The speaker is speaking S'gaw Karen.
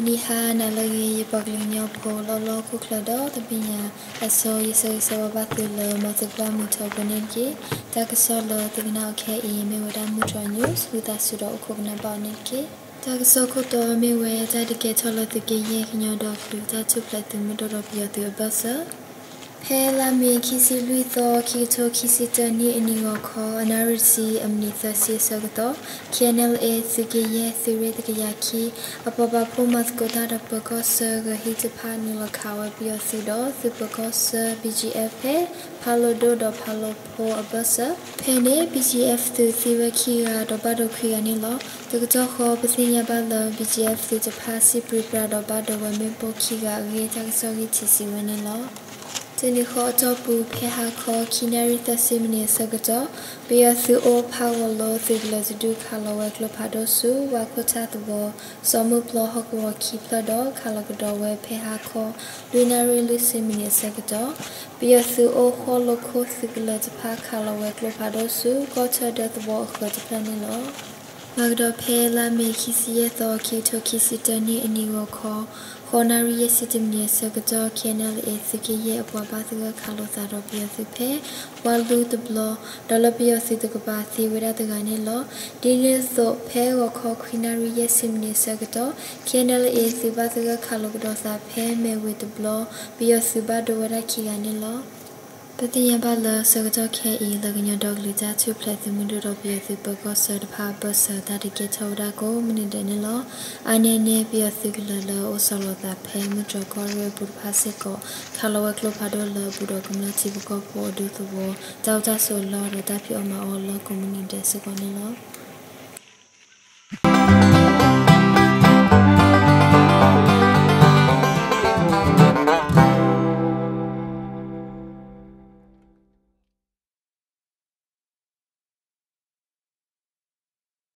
ဂီၤနံၤဟါနၤလၢအဂ့ၤ ယပှၤကလုာ်ကညီဖိလၢလီၢ်ခိၣ်ချၢဒီးတဘ့ၣ်ညါအဆိ ယဆၢဂ့ၤဆၢဝါဘၣ်သုလၢ မ်သုကဘၣ်မုာ်ထီဘိန့ၣ်တက့ၢ်. တၢ်ကစီၣ်လၢသုကနၣ်အီၤခဲအံၤ မ့ၢ်ဝဲဒၣ်မုၢ်တြီၢ် news ဝံသးစူၤဒီးအိၣ်ခိးကနၣ်ဘၣ်အီၤန့ၣ်တက့ၢ်. တၢ်ကစီၣ်ခိၣ်တီမ့ၢ်ဝဲ တၢ်ဒုးကဲထီၣ်လၢသုးက့ယဲၢ်ကညီဒီကလုာ် တၢ်ထူၣ်ဖျဲးသုးမုၢ်ဒိၣ်ဒီးပယီၤသုးအဘၢၣ်စၢၤ ဖဲလါမ့ၤခံဆံလွံၢ်သီ ခံကထိခံဆံတၢနံၣ်အနံၤဂီၤခီ အနၣ်ရံၣ်တဆံ အမံးနံးသၢဆံအဆၢကတီၢ် K N L A သုးက့ယဲၢ် သုးရ့ၣ်တကယၤခံ အပှၤဘၣ်ဖှိၣ်မၤသကိးတၢ်ဒီးပၢၤကီၢ်ဆၢဂဲၤဟံၣ်တဖၣ် နုာ်လီၤခးဝဲပယီၤသုးဒီးသုးပၢၤကီၢ်ဆၢ B G F ဖဲ ဖးလိဒိၣ်ဒီးဖးလိဖိအဘၢၣ်စၢၤ ဖဲန့ၣ် B G F သုးသံဝဲခံဂၤဒီးဘၣ်ဒိခွံဂၤန့ၣ်လီၤ. တကတီၢ်ဃီ ပသ့ၣ်ညါဘၣ်လၢ B G F သုးတဖၣ် စံၣ်ပြံပြါဒီးဘၣ်ဒိဝဲမ့ၣ်ပိၢ်ခံဂၤအဂ့ၢ် တၢ်ကစီၣ်ဂံၢ်ထံးစံးဝဲန့ၣ်လီၤ. တနံၤဃီအတီၢ်ပူၤ ဖဲဟါခီ ခံနၣ်ရံၣ်သၢဆံမံးနံးအဆၢကတီၢ် ပယီၤသုးအိၣ်ဖးဂီၤလိ သုးကလၢၤတဒု ခးလီၤဝဲကျိဖးဒိၣ်ဆူ ဝါခိၣ်ထၣ်သဝီ စီၤမုၢ်ပျီဟီၣ်ကဝီၤခံဖျၢၣ်ဒီး ခးလီၤကဒီးဝဲဖဲဟါခီ လွံၢ်နၣ်ရံၣ်လွံၢ်ဆံမံးနံးအဆၢကတီၢ် ပယီၤသုးအိၣ်ဃီၣ်လိခိၣ်သုးကလၢၤတဖၣ် ခးလီၤဝဲကျိဖးဒိၣ်ဆူ ကီၢ်ထၢဒၢသဝီအဃၢၤတဖျၢၣ်န့ၣ်လီၤ. မၤကဒီးဖဲလါမ့ၤခံဆံယဲၢ်သီ ခံကထိခံဆံတၢနံၣ်အနံၤဂီၤခီ ဃိးနၣ်ရံၣ်ယဲၢ်ဆံတံၤမံးနံးအဆၢကတီၢ် K N L A သုးက့ယဲၢ်အပှၤဘၣ်သဂၢၢ်ခးလိာ်သးဒီးပယီၤသုးဖဲ ဝါလူတဘျီ ဒီးလၢပယီၤသုးတကပၤသံဝဲဒၣ်တဂၤန့ၣ်လီၤ. ဒ်န့ၣ်အသိး ဖဲဂီၤခီခွံနၣ်ရံၣ်ယဲၢ်ဆံမံးနံးအဆၢကတီၢ် K N L A သုးဘၣ်သဂၢၢ်ခးလိာ်ကဒီးသးဖဲမဲၢ်ဝ့ၤတဘျီ ပယီၤသုးဘၣ်ဒိဝဲဒၣ်ခံဂၤန့ၣ်လီၤ. ပသ့ၣ်ညါဘၣ်လၢဆၢကတီၢ်ခဲအံၤ လၢကညီဒီကလုာ်တၢ်ထူၣ်ဖျဲးသုးမုၢ်ဒိၣ်ဒီးပယီၤသုးပၢၤကီၢ်ဆၢတဖၣ်အဘၢၣ်စၢၤ တၢ်ဒုးကဲထီၣ်ဝဲဒၣ်ကိးမုၢ်နံၤဒဲးန့ၣ်လီၤ. အါန့ၢ်န့ၣ် ပယီၤသုးကလၢၤလၢအိၣ်ဆီလီၤသးဖဲမုၢ်တြီၢ်ကီၢ်ရ့ၣ်အပူၤတဖၣ်စ့ၢ်ကီး ခးလီၤဝဲကျိဖးဒိၣ်လၢအဘူးဒီးကမျၢၢ်ထံဖိကီၢ်ဖိအဒူသဝီ တၢ်အိၣ်တၢ်ဆိးအလီၢ်ဒီးတၢ်ဖံးအီၣ်မၤအီၣ်အလီၢ်ကိးမုၢ်နံၤဒဲးစ့ၢ်ကီးန့ၣ်လီၤ.